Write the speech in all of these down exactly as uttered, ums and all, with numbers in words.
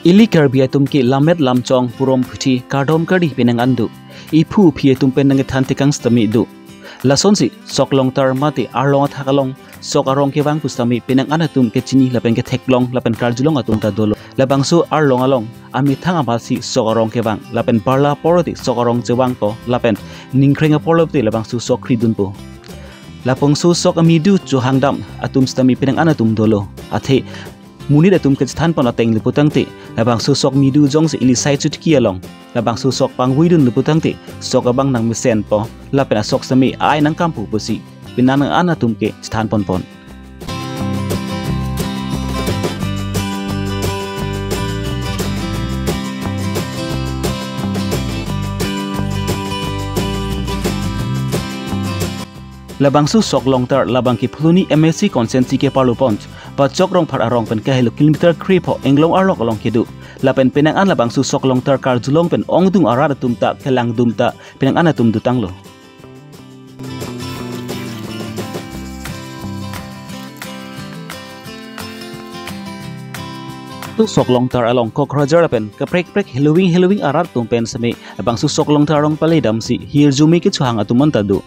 Ili Karbi atum ke lammet lamchong, purom phuthi, kardom kardi penang an do. Iphu iphi atum pen nangkethan tekang sitame do. Lasonsi sok longtar mate arlong athak along sok arong kevang pusitame penang an atum kechini lapen ketheklong lapen karjulong atum ta dolo. Labangso arlong along amethang amatsi sok arong kevang lapen barla apor te sok arong chevang ko lapen ningkreng apor lote labangso sok kridunpo. Labangso sok amidu chohangdam atum sitame penang an atum dolo. Athe monit atum kachethanpon ateng lo putangte labangso sok midu jongsi ili sai chotiki along labangso sok pangvuidun lo putangte sok abang nangmesenpo lapen asok sitame ai nangkampo pusi penang an atum ke chethanponpon. Labangso sok longtar labang ke Phuloni M A C constituency ke Parlupon, Pachok Rongphar arong pen kahelo kilometer krepho Inglong arlok along kedo. Lapen penang an labangso sok longtar karjulong pen ongdung arat atum ta kelangdun ta penang an atum dotanglo. Tu sok longtar along Kokrajhar pen kaprek kaprek heloving heloving arat atum pen sitame labangso sok longtar along paledamsi hirjume kechohang atum anta do.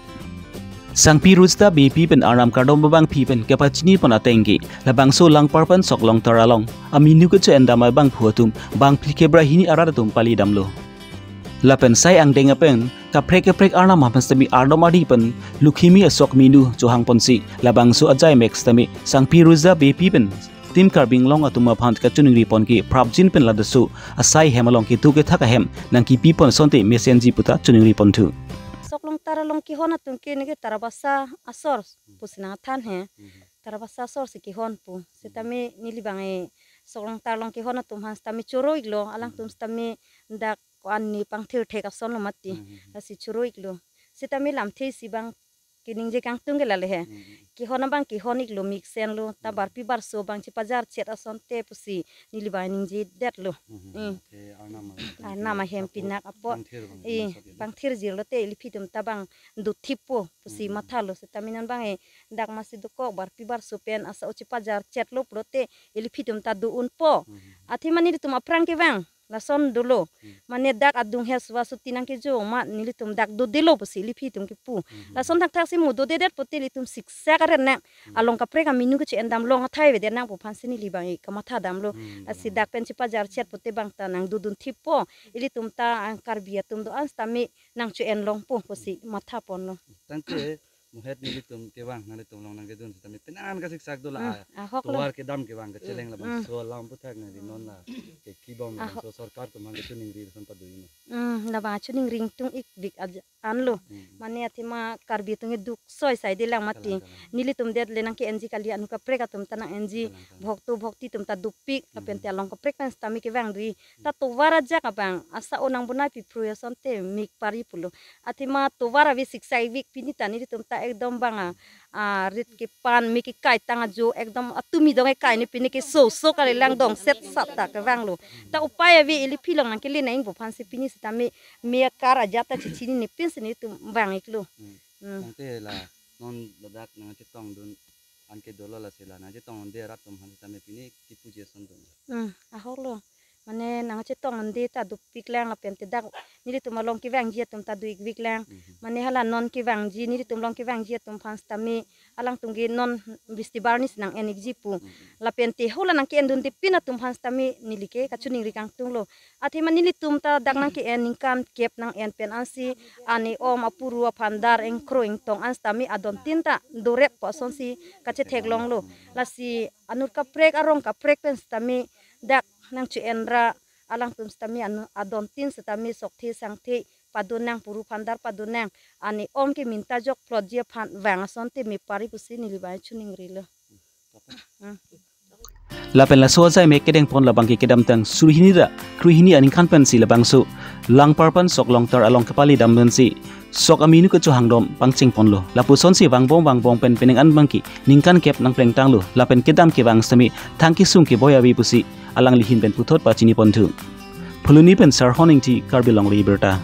Sangpi Rujda Beypi pen arnam kardom abangpi pen kepachinipon ateng ke labangso Langparpan sok longtar along aminu kecho-endam abangphu atum bangphli kebra hini arat atum paledamlo. Lapen sai angdeng apen kaprek kaprek arnam aphan sitame ardom ardi pen Lukhimi asok minu chohangponsi labangso ajaimek sitame Sangpi Rujda Beypi pen Team Karbi Anglong atum aphan kachoningripon ke prapjin pen ladak aso asai hem along kedo kethak ahem nangkepipon asonte mesenji puta choningriponthu. Sok longtar along kehon atum ke neke Tarabasa asor pusi nangthan he. Mhm. Tarabasa asor si kehon pu. Sitame neli bang e sok longtar along kehon atum aphan sitame choro-iklo, alangtum sitame dak ko-an ne pangthir thek ason lo mati. Mhm. Lasi choro-iklo. Sitame lamthe si bang keningje kangtung ke lale he. Mhm. Kehon abang kehon-iklo, mesen lo, ta barpi barso bang chepajar chet asonte pusi neli bang ningjedetlo. Mhm. Hmm. Ke arnam ahem. Arnam ahem pinak apot. Pangthir bang, eh, sok ya. Pangthir jirlo te iliphi atum ta bang dothippo pusi mathalo. Sitame non bang e dak masi dokok barpi barso pen asa o chepajar chetlo pulote iliphi atum ta do-unpo. Mhm. Athema nelitum aphrang kevang lason dolo. Hmm. Mane dak adung he suwa suti nangkejo ma nelitum dak dodelo pusi iliphi atum kepu. Mhm. Lason thakthak si mo dodedet pote ilitum siksak aret nang. Hmm. Along kaprek aminu kecho-endam long athai avedet nang pu aphansi neli bang e kamathadamlo. Hmm. Lasi dak pen chepajar chet pote bang ta nangdodunthippo. Ilitum ta, ah, Karbi atum do-an sitame nangcho-en longpo pusi mathaponlo. Tangte mohet nelitum kevang, nanglitum along nangkedun sitame penang an kasiksak do la. Hmm, ahoklo. Tovar kedam kevang kacheleng labang. Hmm. So alam aphuthak nangli non la ke kibom labang. Ahok. So sorkar atum aphan kachiningri lason pado-iknon. Hmm, labang chiningri ingtung-ik vik aja anlo. Hmm. Mane athema Karbi atum ke duk soi sai de lang mati. Kalang, kalang. Nelitum det le nangke-enji kali, anut kaprek atum ta nang-enji. Kalang, kalang. Bhokto bhokti atum ta dopik, hmm, lapen te along kaprek pen sitame kevang dui. Ta tovar ajak abang asa o nangbonai piprui asonte mik pari pulo. Athema tovar ave siksak-ik vik, pini ta nelitum ta ekdom bang a, a, rit kepan, mik kekai tang ajo ekdom atumi dong ekai ne pini ke so so kali lang dong set sat ta kevanglo. Ta upai ave iliphi along nangkele nang-ingpo aphansi pini sitame me akar ajat ta chechinine pensi nelitum vang-iklo. Hmm. Hmm. Tangte la non ladak nangchetongdun anke dolo, lasi la nangchetongdunde arat atum aphan sitame pini kipuji ason dun. Hmm, ahoklo. Mane nangchetongdunde ta dopik lang lapen te dak nelitum along kevangji atum ta do-ik vik lang. Mhm. Mane hala non kevangji, nelitum along kevangji atum aphan sitame alangtum ke non bisti barni si nang-en-ikji pu. Mhm. Lapen te hala nangke-endunde pin atum aphan sitame neli ke kachiningri kangtunglo. Athema nelitum ta dak nangke-en ningkan kep nang-en pen ansi ani om apuru aphandar ingkro ingtong an sitame adontin ta doretpo asonsi kachetheklonglo. Lasi anut kaprek arong kaprek pen sitame dak nangcho-en ra alangtum sitame anu adontin sitame sokthe sangthe padun nang, puru phandar padun nang, ani om ke minta jok plotji aphan vang asonte me pari pusi neli bang chiningrilo. Hmm. Lapen laso ajaimek kedengpon labang ke kedamtang suri hini ra krehini aningkan pensi labangso Langparpan sok longtar along kepaledam pensi sok aminu kechohangdom pangchengponlo. Lapusonsi vangbom vangbom pen penang an abang ke ningkan kep nangplengtanglo. Lapen kedam kevang sitame thang kesung keboi ave pusi alangli ahin pen puthot pachiniponthu. Phuloni pen Sarhon Ingti, Karbi Longri Abirta.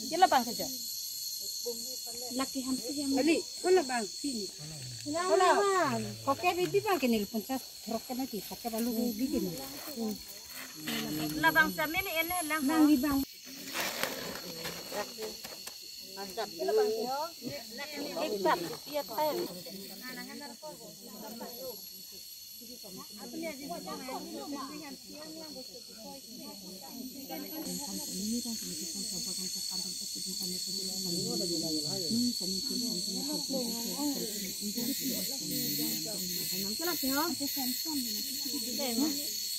Kila bang keja. Laki hamsi ham. Ali, kila bang sini. Kila bang. Koke bidi bang kenil punchas trok kena ki koke balu bidi ni. Labang sa mini ene lang. Nang di bang. Ekdam, iya, tayo.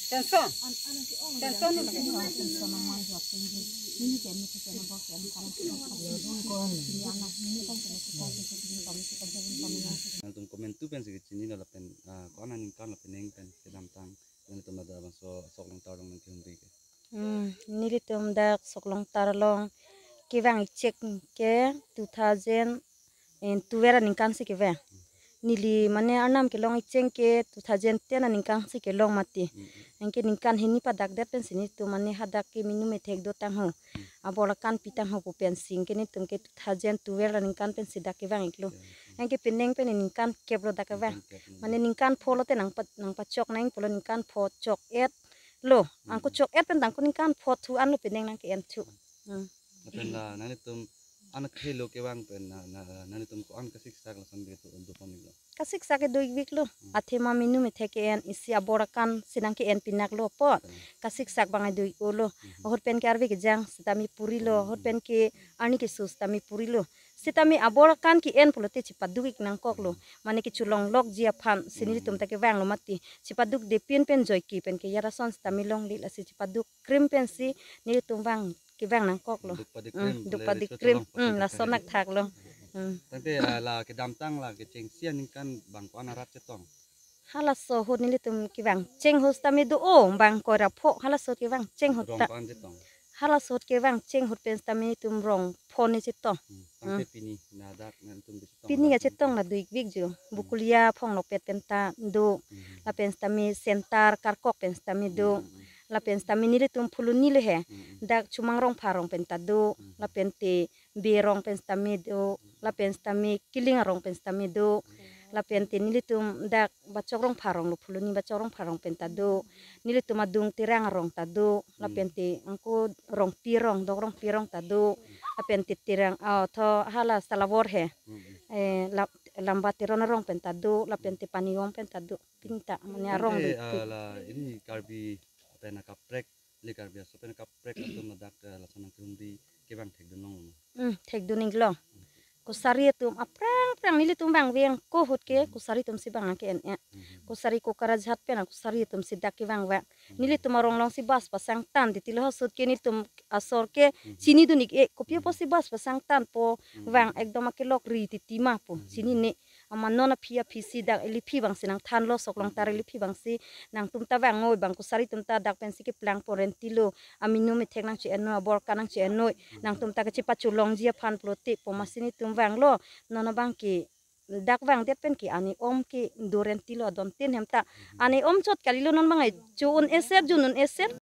Tension. Tension. Tension. Nangtum komantu pensi kechinilo lapen, ah, ko-an aningkan lapen neng pen kedamtang nangtum dak bangso Soklongtar along nangkehumri ke. Hmm, nelitum dak Soklongtar along kevang ichek ke two thousand twelve aningkan si kevang. Neli mane arnam kelong icheng ke two thousand ten aningkan si kelong mati. Hmm, hmm. Anke ningkan hini padakdet pensi nelitum mane hadak ke minu methek dotang ho. Abor akan pitang ho pu pensi anke nelitum ke two thousand twelve aningkan pensi dak kevang iklo. Anke penang pen ningkan kep lo dak kevang. Ningkan kep lo. Mane ningkan pho lote nangpa-, nangpachok nang pulo ningkan pho chok-et lo. Hmm. Anke chok-et pen tangko ningkan pho thu an lo penang nangke-en thu. Hmm. Lapen la nanglitum an khelo kevang pen na, na, nanglitum ko-an kasiksak lason ke do, do pon iklo. Kasiksak ke do ikvik lo. Hmm. Athema minu methek ke-en isi abor akan si nangke-en pinak lo apot. Hmm. Kasiksak bang do ik-o lo. Hmm. Ahut pen ke arve kejang sitame puri lo. Hmm. Ahut pen ke arni keso sitame puri lo. Sitame abor akan ke-en pulote chipaduk ik nangkok lo. Hmm. Mane kecholong lokji aphan si nelitum ta kevang lo mati. Chipaduk de pin pen joike pen ke yarason sitame longle lasi chipaduk krim pensi nelitum vang kevang nangkok lo. Duk padik krim, hmm, duk padik krim, hmm, lason nak thak lo. Hmm. Tangte, ah, la kedamtang la kechengsi aningkan bang ko-an arat chetong. Halaso ahut nelitum kevang cheng ahut sitame do-o, bang koi ra pho, halaso ahut kevang cheng ahut ta. Rong ko-an chetong. Halaso ahut kevang cheng ahut pen sitame nelitum rong pho ne chetong. Hmm. Tangte, hmm, pini na dak nangtum kechetong. Pini la kachetong la do ikvik jo. Hmm. Bokolia Phonglokpet pen ta do. Hmm. Lapen sitame Center Karkok pen sitame do. Hmm. Lapen sitame nelitum Phuloni le he. Hmm. Dak Chomang Rongpharong pen ta do. Hmm. Lapen te Berong pen sitame do. Lapen sitame Kiling arong pen sitame do. Lapen te nelitum dak Bachok Rongpharong lo, Phuloni Bachok Rongpharong pen ta do. Nelitum adung Terang arong ta do. Lapen te angko Rongpi arong, Dok Rongpi arong ta do. Lapen te Terang, ah, tho hala Salawor he. Hmm. Eh, la-, Lamba Teron arong pen ta do. Lapen te Paniom pen ta do. Pini ta mane arong. Tangte, do. Ah, la ili Karbi pen akaprek, ili Karbi aso pen akaprek atum ladak, eh, lason nangkehumri kevang thekdun long. Hmm, thekdun ik lo. Kosari atum aphrang aphrang nelitum vangve ako ahut ke kosari atum si bang ke-en-e. Hmm. Kosari Kokrajhat pen kosari atum si dak kevang vang. Hmm. Nelitum arong along si bus pasang tang titi lo, halaso ahut ke nelitum asor ke, hmm, chinidun ik-e, kopi apotsi bus pasang tangpo, hmm, vang ekdom akelok ri titi ma pu, hmm, chinine. Amat non aphi aphi si dak ili aphi bang si nangthan lo, Soklongtar ili aphi bang si nangtum ta vang noi, bang kosari atum ta dak pensi keplang pon renti lo, aminu methek nangche-en noi, abor akan nangche-en noi, nangtum ta kachepacholongji aphan pulote pu amatsi nelitum vang lo, non abang ke dak vangdet pen ke ani om ke do renti lo adon tin hem ta. Ani om chot kali lo, non bang e cho un-eset, jun un-eset,